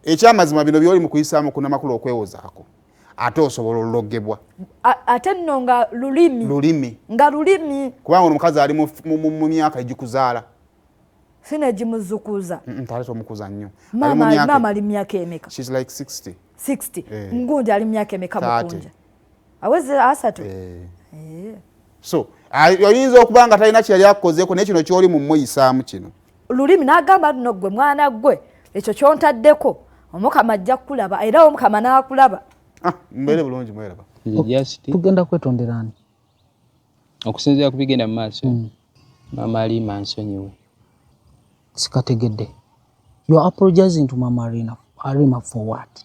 Ekyamazima, bino byoli mu kuyisaamu kunamakulu okwewozaako, ate osobola olulogebwa. Ate nno nga lulimi. Lulimi. Nga lulimi. Kubanga ono omukazi ali mu myaka egikuzaala. Sinegimuzukuza. Ate tomukuza nnyo. Maama ali myaka emeka? She's like 60. 60. Ngundi ali myaka emeka? Mukunja aweze 30. Eh. So oyinza okuba nga talina kyeyali akukozeeko, naye kino kyoli mumuyisaamu kino. Lulimi. N'agamba nno, gwe mwana gwe, ekyo kyontaddeko, Omukama ajja kukulaba, era Omukama n'akulaba. Ah, mbeere bulungi, mweraba. Tugenda kwetonderani? Okusinziira ku bigenda mu maaso, Mama Alima nsonyiwe. Sikategedde. You are apologizing to Mama Arina, Arima, for what?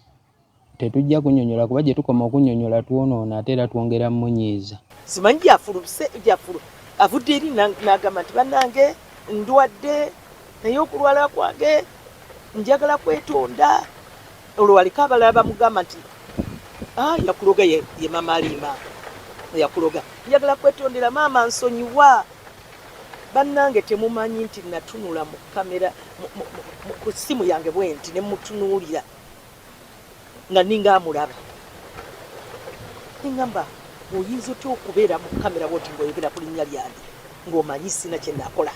Tetujja kunnyonnyola, kuba gye tukoma okunnyonnyola twonoona, ate era twongera munyiiza. Simanyi gyafuluse, gyafulu avudde eri n'agamba nti, "Bannange, ndwadde, naye okulwala kwange njagala kwetonda." Olwo waliko abalala bamugamba nti, "Ah, yakuloga, ye Mama Alima yakuloga." "Njagala kwetondera maama, nsonyiwa." Bannange, temumanyi nti natunula mu kamera ku ssimu yange bwe nti ne mutunuulira nga ninga amulaba, neŋŋamba, "Oyinza otya okubeera mu kamera bwoti ng'oyogera ku linnya lyange ng'omanyi sina kye nakola?"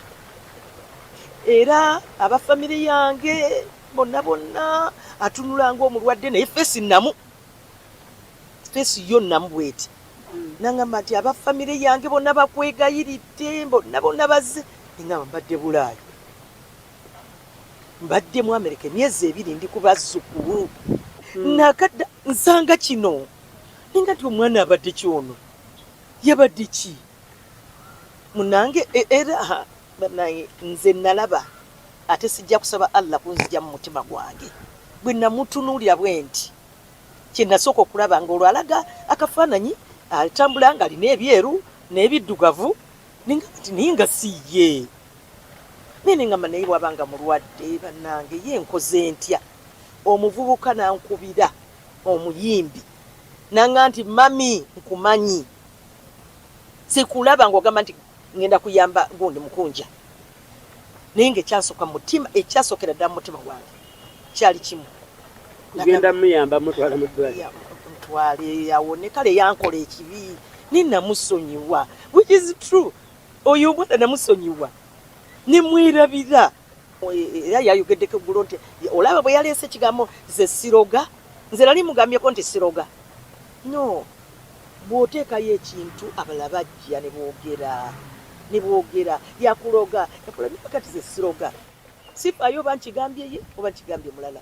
Era abafamire yange bonna bonna atunula ng'omulwadde, naye face namu, face yo namu bweti. Nangamba nti, "Abafamire yange bonna bakwegayiridde, bonna bonna bazze." Neŋŋamba, "Mbadde Bulaayi, mbadde mu Amerika emyezi 2, ndi ku bazzukulu." Nakadda nsanga kino ninga nti omwana abadde kyono, yabadde ki munange? Era banaye, nze nalaba, ate sijja kusaba Allah kunzija mu mutima gwange. Bwe namutunuulira bwe nti, kye nasooka okulaba nga olwo alaga akafaananyi atambula nga alina ebyeru n'ebiddugavu, ninga nti naye nga si ye. Naye nengamba, naye bwaba nga mulwadde, bannange, ye nkoze ntya? Omuvubuka nankubira, omuyimbi, nanga nti, "Mami, nkumanyi, sikulaba ng'ogamba nti ngenda kuyamba gundi mukunja." Naye nga ekyansooka mu mutima, ekyasookera ddala mu mutima gwange kyali kimu. Kugenda muyamba, mutwala mu ddwaliro. Mutwale awone. Kale yankola ekibi, naye namusonyiwa, which is true. Oyo omwana namusonyiwa nemwerabira. Era yayogeddeko eggulo nti olaba bwe yaleese ekigambo nze siroga. Nze nali mugambyeko nti siroga? No, bw'oteekayo ekintu, abalala bajja ne boogera ne boogera, yakuloga, yakuloga. Kati ze siroga, sifaayo oba nkigambye ye oba nkigambye mulala.